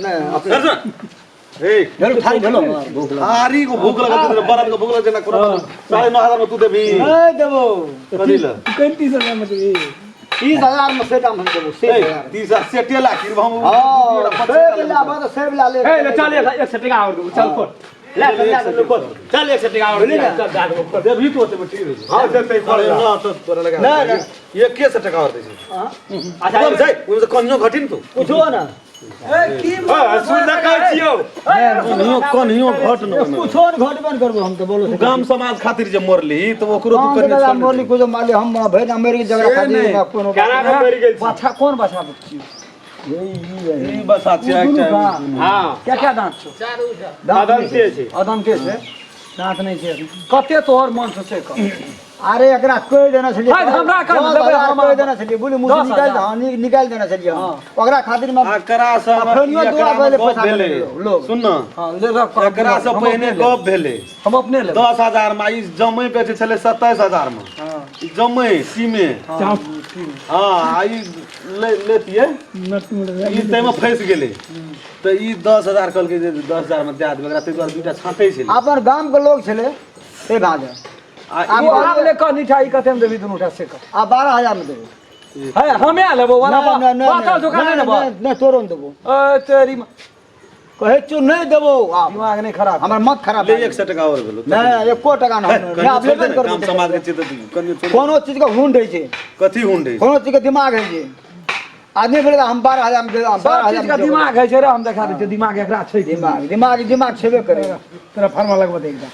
नहि अपने ए भेल थारी भेलो भूख लागल थारी को भूख लगल छै बरद को भूख लगल छै ना कोनो 9500 में तू देबी नहि देबो कथी ल कहीं 30,000 में देबी। 30,000 में सेट हम देबो सेट ए हजार। 30 सेटे लाख हम हाँ सेब ला तो सेब ला ले ए ले चल एक सौ टका और देबो चल खोल ले चल ले चल खोल चल 100 टका और बुझली ना? चल जा देबो खोल देबी तो ओते में ठीक रहै छै हां देतै खोल अरे ना तो तोरा लगा नहीं, नहीं। एके सौ टका और दै छै अच्छा कम छै ओहिमे से कनियो घटी ने तू कुछो ना ए, की हां सुन त कहै छियौ कनियो कनियो घट न ओहिमे। कुछो न घटबे न करबो हम तो बोलो तू गाम समाज खातिर जे मरली तो ओकरो तू हम कनियो दादा छोड़ ने मोरली दे। कुछो मारली हम भरि अमेरिकी झगड़ा से खातिर नहि। कोनो केना के मरि गेल छी बाछा कोन बाछा छी ई बस आछे दुनू एकटा बा। हां क्या क्या दांत छौ? अदंते छै अदंते छै दांत नहि छै कते तोहर मन छौ से कह अरे एकरा कहि देने छलियै हाय, हमरा कहि दस देबै, हजार हम कहि देने छलियै बुझली मुँह से दस निकालि हजार। हाँ, निकालि देने छलियै हम हाँ। ओकरा खातिर में एकरा से आ फेनियो एकरा दुआ में पहिले गप पैसा भेलै। देलकै लोग। सुन न हाँ ले रख एकरा से हम पहिने अपने लेब। गप भेलै हम अपने लेब 10,000 में ई जमै बेचै छलै 27,000 में हाँ ई जमै सीमे हाँ हाँ आ ई ले लेतियै ई ताहिमे फँसि गेलै तऽ ई 10,000 कहलकै जे 10,000 में दए देबै एकरा ताहि दुआरे दूटा छाँटै छलै अपन गाम के लोग छलै से भाजे आ आब ई आब ले कह निठा ई कते में देबी दुनू टा से कह आ 12,000 में देबै है हमे लेबो वाला नहि, नहि, नहि, बातल धोखा नहि, नहि लेबो नहि, नहि तोरो नहि देबो ए तेरी कहै छियौ नहि देबो आब दिमाग नहीं खराब हमर मत खराब ले 100 टका और भेलो नहि एको टका नहि कनियो नहि आब छोड़ि लेबे दे ने, नहि गाम करबो समाज के छियै तऽ कनियो छोड़ि दे। कोनो चीज के हुंड होइ छै कथी हुंड है कोनो चीज के दिमाग होइ छै आदमी भेलै तऽ हम 12,000 मे देब, सब 12,000 चीज मे का देब। दिमाग है छै रे हम देखा दै छियै दिमाग एकरा छै कि दिमाग दिमाग दिमाग छेबे करे तोरा फर्मा लगबऽ दे एकटा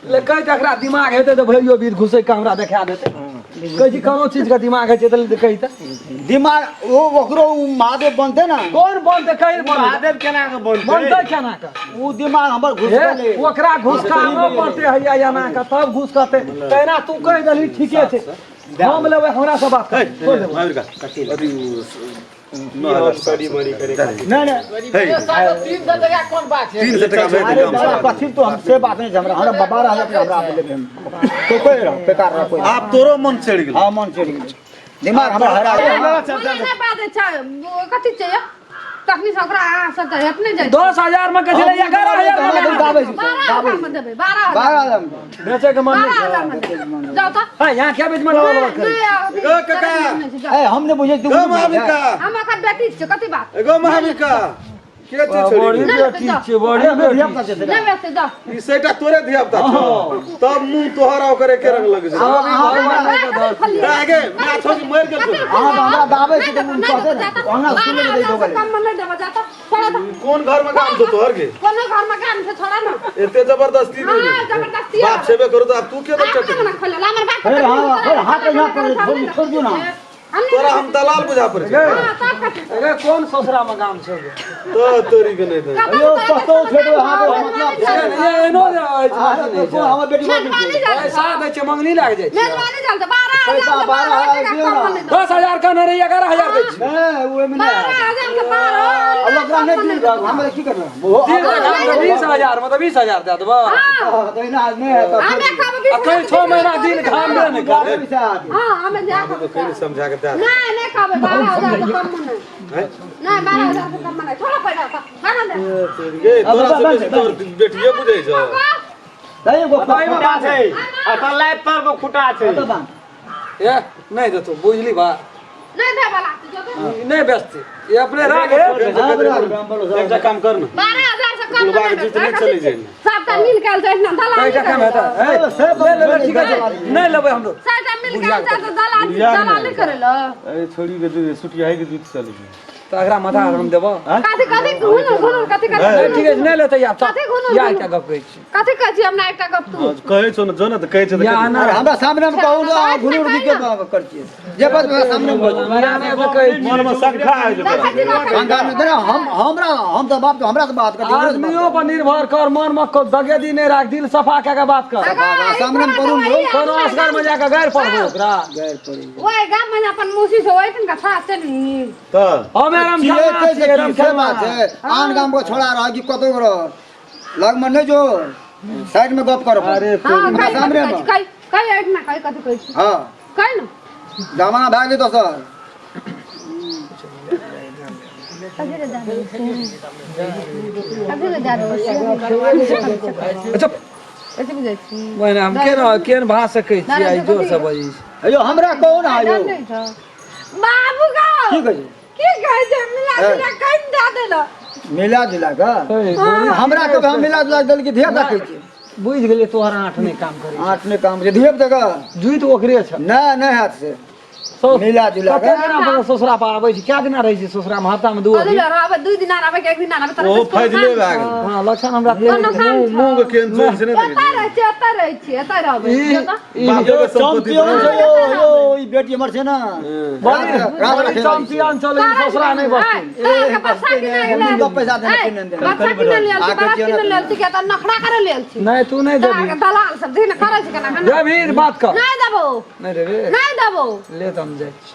ले कहि तऽ एकरा दिमाग हेतै तऽ भरियो बीर घुसै के हमरा देखा देतै कहै छी कोनो चीज के दिमाग होइ छै तऽ कहि तऽ दिमाग ओ ओकरो उ महादेव बनते ना कोन बनतै कहि बनतै महादेव केना के बनतै बनतै केना के उ दिमाग हमर घुस हे, गेलै ओकरा घुसकाबऽ पड़तै हैया एना के तब घुसकतै तहिना तू कहि देलही ठीके छै हम लेबै हमरा से बात कर छोड़ि देबै। महावीर का अथी 9,700 बड़ी बड़ी करे खातिर। नहीं नहीं हे, 300 टका कोन बात छै 300 टका भेज दे अरे गाम बड़ा समाज कथी तो हम से बात नहीं छै हमरा हमरा 12,000 टका हमरा आबे लेबै हम तो कोई रह बेकार रह कोई आब तोरो मन चढ़ि गेल हाँ मन चढ़ि गेलै दिमाग हमरा हरा गेल नहि बाजै छै कथी छै यौ? तखनी से ओकरा अहाँ सब तऽ अपने जाइ 10,000 में कहै छलै 11,000 में हम दाबै छी 12,000 में देबै 12,000 12,000 में बेचै के मन नहि बारह हजार में देबै जाउ तऽ है यहाँ क्या बेच मन नहि, नहि, गो काका। नहि छै, जाउ। ए हम नहि बुझै तू गो महावीर का हम एखन बेटी छियै कथी बात गो महावीर का के छै छोड़ी बड़ी बेटी छै बड़ी धिया बेटी पुता छै नहि बेचतै जाउ ई सेटा तोरे धिया पुता छौ तब मुंह तोहर आ ओकर एके रंग लगै छै आगे माय छौ कि मरि गेल छौ अहाँ तऽ हमरा दाबै छी तऽ मुँह कहतै ने हमरा सुनै नहि दै कम में नहि देबो जाता छोड़ा तऽ कोन घर में काम छौ तोहर के कोनो घर में काम छै छोड़ा ना एते जबरदस्ती हाँ नहीं जबरदस्ती बाप छेबे करू तऽ आब तू के अपना चटक मना खोले हमर बाप फेर हाँ फेर हाथ यहाँ पर छोड़ छोड़ दियौ ना हम तोरा हम दलाल बुझा पड़ै छै हां तब कथी अरे कोन ससुरा में गाम छौ गे? तो तोरी के नहीं दे यो कतौ छोड़ो हाथ मतलब ये एनो जे अछि बात नहि छै। हमर बेटी मेजबानी जाल पैसा दै छै मंगनी लागि जाइ छै मेजबानी जाल तऽ 12,000 पैसा 12,000 दियौ ना। 10,000 कहने रही 11,000 दै छै नहि ओहिमे नहि 12,000 के 12 अब ओकरा नहि दियौ हमरा की करना ओहो तीन लाख हम तऽ 20,000 में तऽ 20,000 दए देबऽ तहिना नहि है तऽ हमे खाबे आ कहीं 6 महीना दिन घाम दे नहि करे हां हमे जा तो कहीं समझा के दे नहीं नहीं खाबे 12,000 से कम में नहीं नहीं 12,000 से कम में नहीं छोड़ा पैसा खाना दे गे तोरा से बेसी तोहर बेटिए बुझै छौ दही गो खुटा छै अतऽ लाइफ पर गो खुटा छै ए नहि देतौ बुझली बा नहीं दे वाला जो दे नहि बेचतै ये अपने राख एकटा काम कर न 12,000 से कम गुलबाग में जीत नहि चली जाइ ने सबटा मिल के आयल छै एहिना दलाली कई कम हेतै ए, ले ले ले ठीक छै नहि लेबै हमरो सबटा मिल के आयल छै तऽ दलाली दलाली करे ल अरे छोड़ी के दूध सुटियाही के दूध चली जाइ तऽ एकरा माथा हम देबऽ कथी कथी घुन घुन कथी कथी नहि ठीक छै नहि लेतै आब कथी घुन या एकटा गप कहै छी कथी कहै छी हमरा एकटा गप तू कहै छौ ने जो ने तऽ कहै छै तऽ या ना अरे हमरा सामने में कहू ना अहाँ घुनुर की के कर छियै जे बात हमरा सामने में बाजू या नहि तऽ कहै छी मन में शंका आबि जेतौ शंका में देना हम हमरा हम तऽ बाप हमरा से बात कर आदमियों पर निर्भर कर मन में दगेदी नहि राख दिल सफा कए के बात कर सामने में करू ने कोनो असगर में जाके गारि पड़बो ओकरा गैर पड़ी ओए गाम में अपन मौसी से ओए तिनका छा चली तऽ हम आराम चिल्लैते खेलना छै छियै की से बात छै आन गाम के छोड़ा रह कि कतौ रह लग में नहि जो साइड में गप कर अरे हां हमरा कहि सामने कथी में कहि कहि एहिठिना कहि कथी कहै छी हाँ कहि ने जमाना भए गेलै दोसर कथी ले दए देबै अच्छा कथी बुझै छी बहिन हम केना केन भा सकै छियै आइ जोर से बजै छी यौ हमरा कहू ने यौ बाबू गो की कहै छै की कहै छै मिला जुला कहि दए देलक मिला जुला कऽ हमरा कभी हम मिला जुला देल कि धिया देखै छी बुझि गेलियै तोहर आँठ नहि काम करै आँठ नहि काम छै धिया देखऽ जुइत ओकरे छ नहि नहि हैत से मिला जुला कते दिना पर ससुरा पर आबै छी कए दिना रहै छी ससुरा मे हफ्ता मे दू कथी ले रहबै दू दिना रहबै कि एक दिना रहबै तोरा ओहो कोनो काम फैजले भए गेलै हां लक्षण हमरा कोनो काम मुँह मुँह के केहन चोर छै नहि देखै एतऽ रहै छियै एतऽ रहै छियै एतऽ रहबै ई जतऽ ई बापे के संपत्ति चैंपियन छै यौ यौ ई बेटी हमर छै ने राज बड़ी रखे चैंपियन चलै ससुरा नहि बसतै तोरा के बच्चा किनै लेल दस पैसा देने किने देने बच्चा किनै लेल छी बड़ा किनै लेल छी के तऽ नखरा करे लेल छी नहि तू नहि तोरा देबही के दलाल सब दिन करै छै केना केना देबही बात कर नहि देबो नहि देबे नहि देबो ले तऽ हम जाइ छी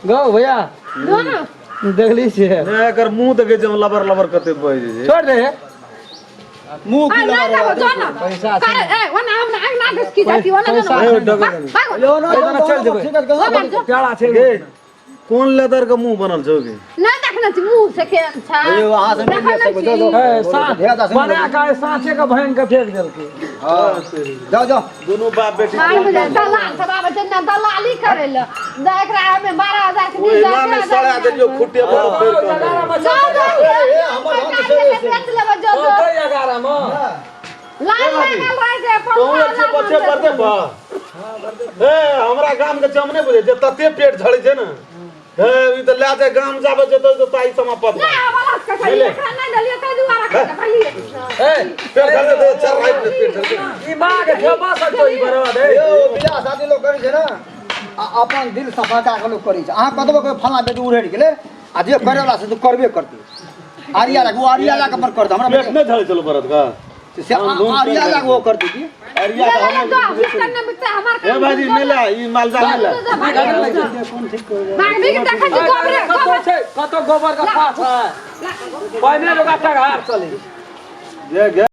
गौ भैया जो ना देखली छियै नहि एकर मुँह देखै छै लबर लबर कते बजै छै छोड़ दे मुँह आ की नहि देबो जो ना पैसा छै करे ए ओना हम अंगना घुसकी जाती ओना जो पैसा ना छै। भाग यौ ना चल चल जेबै। ठीक है प्यारा छै गे कोन लेदर के मुँह बनल छौ गे नहि देखने छी मुँह से केहन छै यौ अहाँ से देखै नहि नहि जाओ छी। जाओ ए, धिया बना के साँचे के भांगि के फेंक देलकै हां जाओ जाओ दुनू बाप बेटी मार बजे दलाल सब आबै छै ने दलाली करै लए दे एकरा हमे 12,000 के ओहिना मे सड़ा देलियौ खुट्टे पर फेर कऽ जाओ जाओ बेच लेबै जो जो एगारह मे लाइन लागल रहै छै तोहूँ पंखा एक सए पछे लागल पर दे बा ए हमरा गाम के चम नहि बुझै छै तते पेट झड़ै छै ने हे ई तऽ लए जाय गाम जाबै छै तऽ ताहि समा पद नहि हमरा के खाली एकरा नहि देलियै ताहि दुआरे खाली ए पेट झड़ै छै चल राति मे पेट झड़ै छै ई माँ के खेबा सकतो ई बर्बाद है यौ बियाह शादी लोक करै छै ने आ अपन दिल सफा कए कऽ लोक करै छै अहाँ कतबो कोइ फलाँ बेटी उड़ैड़ गेलै आ जे करैवला से तऽ करबे करतै आरिया लाग ओ आरिया लाग अपन करतै हमरा पेट नहि झड़ै छलो बरद का से आरिया लाग ओ करतै की अरिया तऽ हम जो बिकते नहि बिकते हमर ए भाजी नहि ले ई मालजाल नहि ले मांगबी के देखै छी गोबरे कतौ गोबर छै कतौ गोबर के पास है पहिने लोक टघार चलै जे गे